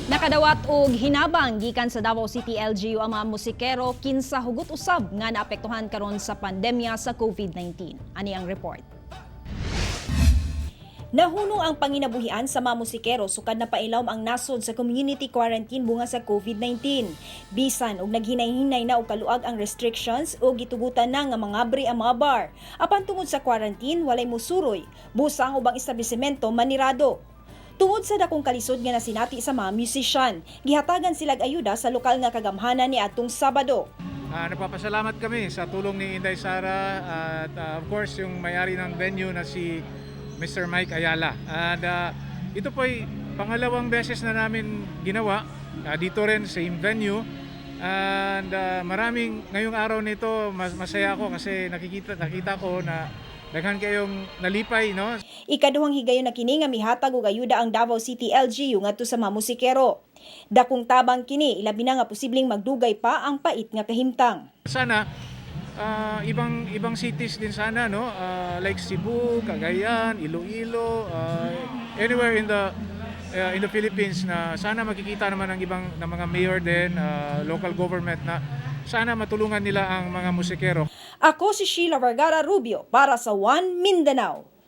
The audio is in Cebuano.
Nakadawat og hinabang gikan sa Davao City LGU ang mga musikero kinsa hugot usab nga naapektuhan karon sa pandemya sa COVID-19. Ani ang report. Nahunong ang panginabuhian sa mga musikero sukad na pailawom ang nasod sa community quarantine bunga sa COVID-19. Bisan og naghinay-hinay na og kaluag ang restrictions o gitugutan na nga mangabri ang mga bar. Apan tungod sa quarantine, walay musuroy. Busa ang ubang establishmento manirado. Tungod sa dakong kalisod nga nasinati sa mga musician, gihatagan sila ayuda sa lokal nga kagamhanan ni atong Sabado. Nagpapasalamat kami sa tulong ni Inday Sara at of course, yung may-ari ng venue na si Mr. Mike Ayala. And ito po ay pangalawang beses na namin ginawa dito rin, same venue. And maraming ngayong araw nito, mas masaya ako kasi nakita ko na daghan kayong nalipay, no? Ikaduhang higayon na kini nga mihatag og ayuda ang Davao City LGU ngadto sa mga musikero. Dakong tabang kini, ilabi na nga posibleng magdugay pa ang pait nga kahimtang. Sana ibang ibang cities din sana, no, like Cebu, Cagayan, Iloilo, anywhere in the Philippines na sana makikita naman ng ibang ng mga mayor din, local government, na sana matulungan nila ang mga musikero. Ako si Sheila Vergara Rubio para sa One Mindanao.